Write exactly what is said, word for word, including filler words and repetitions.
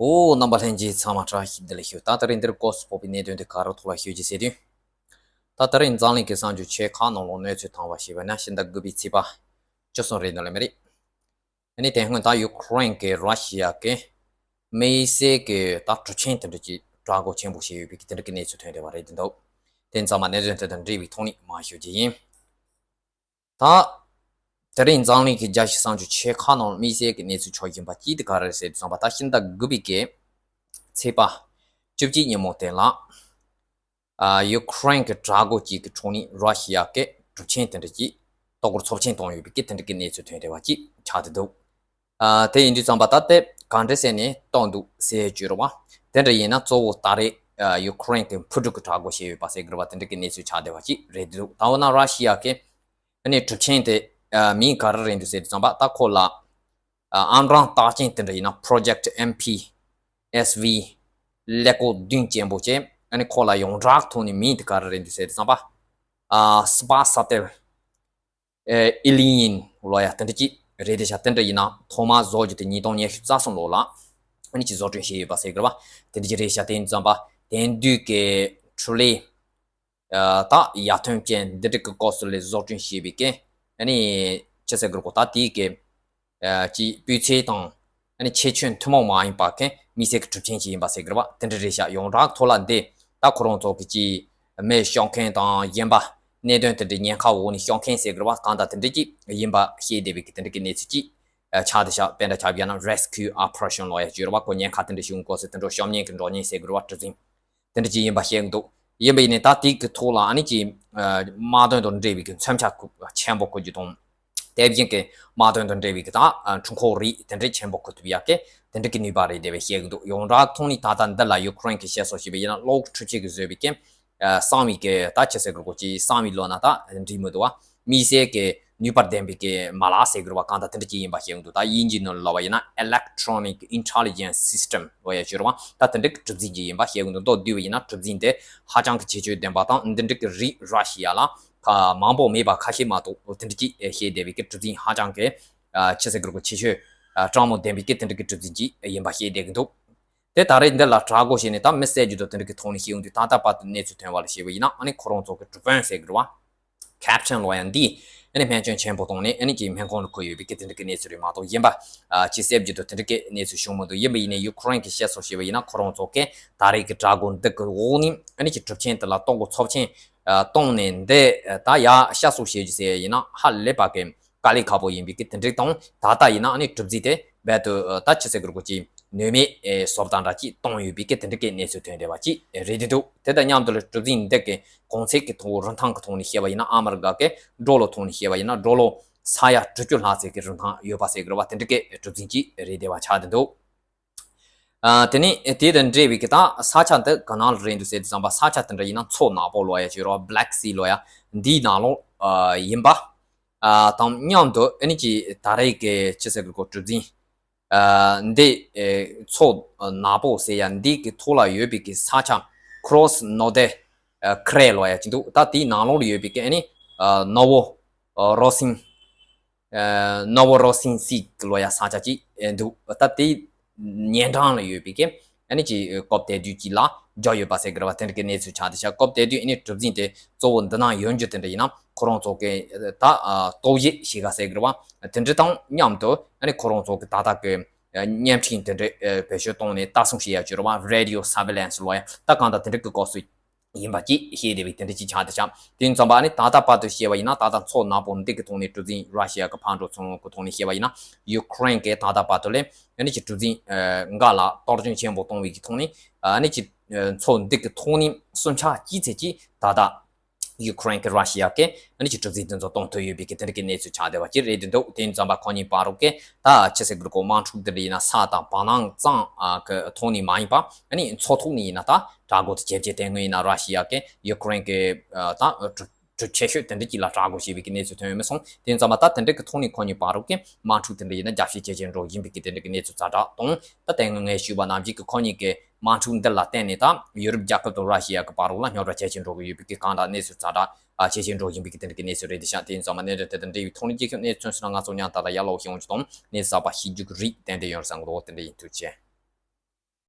ཨོ། རྣམ་པ་ལྷན་རྒྱས་ཚང་མ་བཀྲ་ཤིས་བདེ་ལེགས་ཞུ། ད་དེ་རིང་འདིར་སྐོར་སུ་ཕོག་པའི་གནད་དོན་དེ་ག་རེ་ཐོག་ལ་ཞུ་རྒྱུ་ཟེར་དུས། ད་དེ་རིང་འཛམ་གླིང་གི་གསར་འགྱུར་ཆེ་ཁག་ནང་ལོགས་གནས་ཚུལ་བཏང་བ་ཞེས་པ་ན་ཕྱི་ཟླ་དགུ་པའི་ཚེས་པ་བཅུ་གསུམ་རེད་འདུག་ལེ་མི་རེད། ཨ་ནི་དེ་སྔོན་ད་ཡུ་ཁུ་རེན་གྱི་ར་ཤི་ཡ་གི་དམིགས་བསལ་གྱི་ད་གྲུབ་ཆེན་དེ་འདྲ་གྱི་དྲག་རྒོལ་ཆེན་པོ་བྱས་ཡོད་པའི་གི་དེ་འདྲ་གི་གནས་ཚུལ་ཐོན་བསྡད་པ་རེད་འདུག་དེ་ཚང་མ་གནད་དོན་དེ་དང་འབྲེལ་བའི་ཐོག་ནས་མར་ཞུ་རྒྱུ་ཡིན། ད། དེ་རིང་འཛམ་གླིང་གི་རྒྱལ་སྤྱིའི་གསར་འགྱུར་ཆེ་ཁག་ནང་དམིགས་བསལ་གྱི་གནས་ཚུལ་ཆགས་བཞིན་པ་གཅིག་དེ་ག་རེ་རེད་ཟེར་དུས་ཙམ་པ། ད་ཕྱི་ཟླ་དགུ་པའི་གི་ཚེས་པ་བཅུ་གཅིག་ཉིན་མོ་དེ་ལ། ཨ། ཡུ་ཁུ་རེན་གྱི་དྲག་རྒོལ་གཅིག་གི་འཕྲོ་ནས་ར་ཤི་ཡ་གི་གྲུབ་ཆེན་དེ་འདྲ་གྱིས་ལྟོ་གོས་ཚབས་ཆེན་བཏང་ཡོད་པའི་གི་དེ་འདྲ་གི་གནས་ཚུལ་ཐོན་བསྡད་པ་གཅིག་ཆགས་བསྡད་འདུག་ཨ། དེ་ཡིན་དུས་ཙམ་པ་ད་ལྟ་ག་འདྲ་ཟེར་ནས་བཏང་འདུག་ཟེར་བརྗོད་རོགས་པ། དེ་འདྲ་ཡིན་ན་གཙོ་བོ་ད་རེས་ཨ་ཡུ་ཁུ་རེན་གྱི་འཕུར་གྲུ་གི་དྲག་རྒོལ་བྱས་ཡོད་པ་ཟེར་དགོས་པ་དེ་འདྲ་གི་གནས་ཚུལ་ཆགས་བསྡད་པ་ཅིག་རེད་འདུག་ད་འོ་ན་ར་ཤི་ཡ་གི་ཨ་ནི་གྲུབ་ཆེན་དེ་ཨ་མིང་ག་རེ་རེད་འདུག་ཟེར་དུས་ཙམ་པ། ད་ཁོ་ལ་ཨ་ཨམ་རང་རྟགས་ཅན་དེ་འདྲ་ཡིན་ན་Project M P S V ཀླད་ཀོར་བདུན་ཅན་པོ་བྱས། ཨ་ནི་ཁོ་ལ་ཡོངས་གྲགས་ཐོག་ནས་མིང་དེ་ག་རེ་རེད་འདུག་ཟེར་དུས་ཙམ་པ། ཨ་Spah Sattel ཨེ་Alien ལོ་ཡ་དེ་འདྲ་ཅིག་རེད་དེ་ཤག་དེ་འདྲ་ཡིན་ན་ཐོག་མར་བཟོ་རྒྱུ་དེ་ཉིས་སྟོང་ཉི་ཤུ་རྩ་གསུམ་ལོ་ལ་ཨ་ནི་ཅིག་བཟོ་སྐྲུན་བྱས་ཡོད་པ་ཟེར་དགོས་པ་དེ་འདྲ་ཅིག་རེད་ཤག་དེ་ཡིན་དུས་ཙམ་པ་དེང་དུས་ཀྱི་འཕྲུལ་ལས་ཨ་ད་ཡར་ཐོན་ཅན་འདི་འདྲ་གི་སྐབས་སུ་ལས་བཟོ་སྐྲུན་བྱས་པའི་གི་ཨ་ནི་ཅི་ཟེར་དགོས་རེད་གོ། ད་དེའི་གི་ཨ་ཅིག་སྤུས་ཚད་དང་ཨ་ནི་ཁྱད་ཆོས་ཐུན་མོང་མ་ཡིན་པ་གི་དམིགས་བསལ་གྱི་གྲུབ་ཆེན་ཅིག་ཡིན་པ་ཟེར་དགོས་རེད་པ་དེ་འདྲ་རེད་ཤག་ཡོངས་གྲགས་ཐོག་ལ་འདི་ད་ཁོ་རང་ཚོ་གི་ཅིག་མི་གཤོག་མཁན་དང་གཞན་པ་གནད་དོན་དེ་འདྲའི་ཉེན་ཁ་འོག་ནས་གཤོག་མཁན་ཟེར་དགོས་རེད་པ་གང་ལྟར་དེ་འདྲ་ཅིག་ཡིན་པ་ཤེས་བསྡད་པའི་གི་དེ་འདྲ་གི་གནས་ཚུལ་ཅིག་ཨ་ཆགས་བསྡད་ཤག་དཔེ་འདྲ་ཆགས་པ་ཡིན་ན་Rescue Operation ལོ་ཡ་བརྗོད་རེད་པ། ཁོ་ཉེན་ཁ་དེ་འདྲ་བྱུང་སྐབས་སུ་དེ་འདྲ་གཤོག་ཉེན་གི་འགྲོ་ཉེན་ཟེར་དགོས་རེད་པ། གྲུ་གཟིངས་དེ་འདྲ་ཅིག་ཡིན་པ་ཤེས་ཀྱི་འདུག་ཡིན་པ་ཡིན་ནའི་ད་དེ་གི་ཐོག་ལ་ཨ་ནི་ཅིག་ཨ་དམག་དོན་དང་འབྲེལ་བའི་གི་མཚོན་ཆ་ཆེན་པོ་བཀོལ་རྒྱུ་དང་། དེ་བཞིན་གྱི་དམག་དོན་དང་འབྲེལ་བའི་གི་ད་ཨ་འཕྲུལ་འཁོར་རིགས་དེ་འདྲའི་ཆེན་པོ་བཀོལ་ཐུབ་ཡག་གི་དེ་འདྲ་གི་ནུས་པ་རེད་བསྡད་པའི་ཤེས་ཀྱི་འདུག་ཡོངས་གྲགས་ཐོག་ནས་ད་ལྟ་འདི་ལ་ཡུ་ཁུ་རེན་གྱི་བཤད་སྲོལ་ཞེས་པ་ཡིན་ན་གློག་འཕྲུལ་ཆས་ཀྱིས་བཟོས་པའི་གི་ཨ་གསང་བའི་གི་ད་ཅི་ཟེར་དགོས་རེད་གོ། ཅིག་གསང་བའི་ལོ་ན་ད་འགྲིག་མི་འདུག་བ། དམིགས་བསལ་གྱི་ནུས་པ་ལྡན་པའི་གི་མ་ལག་ཟེར་དགོས་རེད་བ། གང་ལྟར་དེ་འདྲ་ཅིག་ཡིན་པ་ཤེས་ཀྱི་འདུག་ད་དབྱིན་ཇིའི་ནང་ལ་ལབ་པ་ཡིན་ན་Electronic Intelligence System ལོ་ཡ་བརྗོད་རེད་བ། ད་དེ་འདྲ་གི་གྲུ་གཟིངས་ཅིག་ཡིན་པ་ཤེས་ཀྱི་འདུག་མདོར་བསྡུས་པ་ཡིན་ན་གྲུ་གཟིངས་དེ་ཧ་ཅང་གི་ཁྱད་ཆོས་ལྡན་པ་དང་འདི་འདྲ་གི་རིགས་ར་ཤི་ཡ་ལ་ཁ་མང་པོ་མེད་པ་ཁ་ཤས་མ་གཏོགས་དེ་འདྲ་ཅིག་ཤེས་བསྡད་པའི་གི་གྲུ་གཟིངས་ཧ་ཅང་གི་ཨ་ཅི་ཟེར་དགོས་རེད་གོ། ཁྱད་ཆོས་ཨ་སྤྲང་མོ་ལྡན་པའི་གི་དེ་འདྲ་གི་གྲུ་གཟིངས་ཅིག་ཡིན་པ་ཤེས་བསྡད་ཀྱི་འདུག་དེ་ད་རེས་འདི་ལ་དྲག་རྒོལ་བྱས་ནས་ད་མི་བསད་རྒྱུ་དང་དེ་འདྲ་གི་ཐོག་ནས་ཤེས་ཡོང་དུས་ད་ལྟ་བར་དུ་གནས་ཚུལ་ཐོན་པ་ལ་བྱས་པ་ཡིན་ན་ཨ་ནི་ཁོ་རང་ཚོ་གི་གྲུ་དཔོན་ཟེར་དགོས་རེད་བ། Captain ལོ་ཡ་འདིས་ཨ་ནི་སྨན་བཅོས་ཆེན་པོ་བཏང་ནས་ཨ་ནི་ཅིག་སྨན་ཁང་ལ་འཁོད་ཡོད་པའི་གི་དེ་འདྲ་གི་གནས་ཚུལ་རེད་མ་གཏོགས་གཞན་པ་ཨ་ཅིག་བསད་རྒྱུ་དང་དེ་འདྲ་གི་གནས་ཚུལ་བྱུང་མི་འདུག་ཡིན་པ་ཡིན་ནའི་ཡུ་ཁུ་རེན་གྱིས་བཤད་སྲོལ་བྱས་པ་ཡིན་ན་ཁོ་རང་ཚོ་གི་ད་རེས་ཀྱི་དྲག་རྒོལ་འདི་གི་འོག་ནས་ཨ་ནི་ཅིག་གྲུབ་ཆེན་དེ་ལ་ལྟོ་གོས་ཚབས་ཆེན་ཨ་བཏང་ནས་འདི་ད་ཡ་བཤད་སྲོལ་བྱེད་རྒྱུ་ཟེར་ཡ་ཡིན་ན་ཧ་ལས་པ་གི་དཀའ་ལས་ཁག་པོ་ཡིན་པའི་གི་དེ་འདྲ་དང་ད་ལྟ་ཡིན་ན་ཨ་ནི་གྲུ་གཟིངས་དེ་རྦད་དུ་ད་ཅི་ཟེར་དགོས་རེད་གོ། ཅིག་ནུས་མེད་བཟོ་ལྟ་འདྲ་ཅིག་བཏང་ཡོད་པའི་གི་དེ་འདྲ་གི་གནས་ཚུལ་ཐོན་བསྡད་པ་ཅིག་རེད་འདུག་དེ་དང་མཉམ་དུ་ལ་གྲུ་གཟིངས་འདི་གི་གོང་ཚད་ཀྱི་ཐོག་རིན་ཐང་གི་ཐོག་ནས་བཤད་པ་ཡིན་ན་ཨ་མི་རི་ཀ་གི་ཌོ་ལར་ཐོག་ནས་བཤད་པ་ཡིན་ན་ཌོ་ལར་ས་ཡ་དྲུག་ཅུ་ལྷག་ཙམ་གྱི་རིན་ཐང་ཡོད་པ་ཟེར་དགོས་རེད་བ། དེ་འདྲ་གི་གྲུ་གཟིངས་ཅིག་རེད་བསྡད་པ་ཆགས་བསྡད་འདུག་ཨ་དེ་ནས་དེ་དང་འབྲེལ་བའི་གི་ད་ས་ཆ་འདི་ག་ནང་ལ་རེད་འདུག་ཟེར་དུས་ཙམ་པ་ས་ཆ་དེ་འདྲ་ཡིན་ན་མཚོ་ནག་པོ་ལོ་ཡ་བརྗོད་རེད་བ། Black Sea ལོ་ཡ་འདིའི་ནང་ལོགས་ཨ་ཡིན་པ། ཨ་དང་མཉམ་དུ་ཨ་ནི་ཅིག་ད་རེས་ཀྱི་ཅི་ཟེར་དགོས་རེད་གོ། གྲུ་གཟིངས་ཨ་འདི་ཨེ་མཚོ་ནག་པོ་ཟེར་ཡ་འདི་གི་ཐོག་ལ་ཡོད་པའི་གི་ས་ཆ་Cross Node ཨ་Crater ལོ་ཡ་ཅིག་འདུག་ད་དེའི་ནང་ལོགས་ལ་ཡོད་པའི་གི་ཨ་ནི་ཨ་Novo Rossini ཨ་Novo Rossini Sea ལོ་ཡ་ས་ཆ་ཅིག་ཨེ་འདུག་ད་དེའི་ཉེ་འགྲམ་ལ་ཡོད་པའི་གི་ཨ་ནི་ཅིག་སྐབས་དེ་དུས་ཅིག་ལ་རྒྱག་ཡོད་པ་ཟེར་གི་རེད་བ། དེ་འདྲ་གི་གནས་ཚུལ་ཆགས་བསྡད་ཤག་སྐབས་དེ་དུས་ཨ་ནི་གྲུ་གཟིངས་དེ་གཙོ་བོ་འདི་ན་ཡོང་རྒྱུ་དེ་འདྲ་ཡིན་ན་ཁོ་རང་ཚོ་གི་ད་ལྟོ་གཞས་ཞིག་ག་ཟེར་གི་རེད་བ། དེ་འདྲ་དང་མཉམ་དུ་ཨ་ནི་ཁོ་རང་ཚོ་གི་ད་ལྟ་གི་བརྙན་འཕྲིན་དེ་འདྲ་བེད་སྤྱོད་བཏང་ནས་ལྟ་སྲུང་བྱེད་ཡ་བྱོས་རེད་བ། Radio Surveillance ལོ་ཡ་ད་གང་ལྟར་དེ་འདྲ་གི་སྐབས་སུ་ཡིན་པ་ཅིག་ཤེས་བསྡད་པའི་དེ་འདྲ་ཅིག་ཆགས་བསྡད་ཤག་དེ་ཡིན་ཙམ་པ་ཨ་ནི་ད་ལྟ་བར་དུ་བཤད་པ་ཡིན་ན་ད་ལྟ་མཚོ་ནག་པོ་འདི་གི་ཐོག་ནས་གྲུ་གཟིངས་ར་ཤི་ཡ་གི་ཕར་འགྲོ་ཚུར་འོང་གི་ཐོག་ནས་བཤད་པ་ཡིན་ན་ཡུ་ཁུ་རེན་གི་ད་ལྟ་བར་དུ་ལས་ཨ་ནི་ཅིག་གྲུ་གཟིངས་འགའ་ལ་གཏོར་སྐྱོན་ཆེན་པོ་གཏོང་བའི་གི་ཐོག་ནས་ཨ་ནི་ཅིག་མཚོ་འདི་གི་ཐོག་ནས་སུམ་ཆ་གཅིག་ཙམ་ཅིག་ད་ལྟ་ཡུ་ཁུ་རེན་གི་ར་ཤི་ཡ་གི་ཨ་ནི་ཅིག་གྲུ་གཟིངས་དེ་ཚོ་གཏོང་ཐུབ་ཡོད་པའི་གི་དེ་འདྲ་གི་གནས་ཚུལ་ཆགས་བསྡད་པ་ཅིག་རེད་འདུག་དེ་ཡིན་ཙམ་པ་ཁོ་གཉིས་བར་རུ་གི་ད་ཅི་ཟེར་དགོས་རེད་གོ། དམག་འཁྲུག་འདི་འདྲ་ཡིན་ན་ས་དང་བར་སྣང་ཙམ་གི་ཐོག་ནས་མ་ཡིན་པ་ཨ་ནི་མཚོ་ཐོག་ནས་ཡིན་ན་ད་དྲག་རྒོལ་དེ་བྱས་བྱས་དེ་སྔོན་ཡིན་ན་ར་ཤི་ཡ་གི་ཡུ་ཁུ་རེན་གི་ད་གྲུ་གྲུ་ཆེ་ཤོས་དེ་འདྲ་ཅིག་ལ་དྲག་རྒོལ་བྱས་པའི་གི་གནས་ཚུལ་ཐོན་ཡོད་མི་སོང་། དེ་ཡིན་ཙམ་པ་ད་དེ་འདྲ་གི་ཐོག་ནས་ཁོ་གཉིས་བར་རུ་གི་དམག་འཁྲུག་དེ་འདྲ་ཡིན་ན་རྒྱབ་བཤིག་བྱས་བྱས་འགྲོ་བཞིན་པའི་གི་དེ་འདྲ་གི་གནས་ཚུལ་ཛ་དྲག་དང་ད་དེ་སྔོན་ངས་ཞུས་པ་ནང་བཞིན་གི་ཁོ་གཉིས་གི་དམག་འཁྲུག་འདི་ལ་བརྟེན་ནས་ད་ཡུ་རོབ་རྒྱལ་ཁབ་དང་ར་ཤི་ཡ་གི་བར་རུ་ལ་རྙོག་དྲ་ཇེ་ཆེ་འགྲོ་གི་ཡོད་པའི་གི་གང་ལྟར་གནས་ཚུལ་ཛ་དྲག་ཇེ་ཆེ་འགྲོ་བཞིན་པའི་གི་དེ་འདྲ་གི་གནས་ཚུལ་རེད་དེ་ཤག་དེ་ཡིན་ཙང་མ་གནད་དོན་དེ་དང་འབྲེལ་བའི་ཐོག་ནས་རྒྱལ་ཁབ་གནས་ཚུལ་སོང་ན་ང་ཚོ་མཉམ་དུ་ལ་ཡར་ལོག་ཤེས་ཡོང་རྒྱུ་དང་གནས་ཚུལ་གསར་པ་ཤེས་རྒྱུ་གི་རིགས་ཏན་ཏན་ཡོང་བསམ་གི་འདུག་དེ་འདྲ་ཡིན། ཐུགས་རྗེ་ཆེ།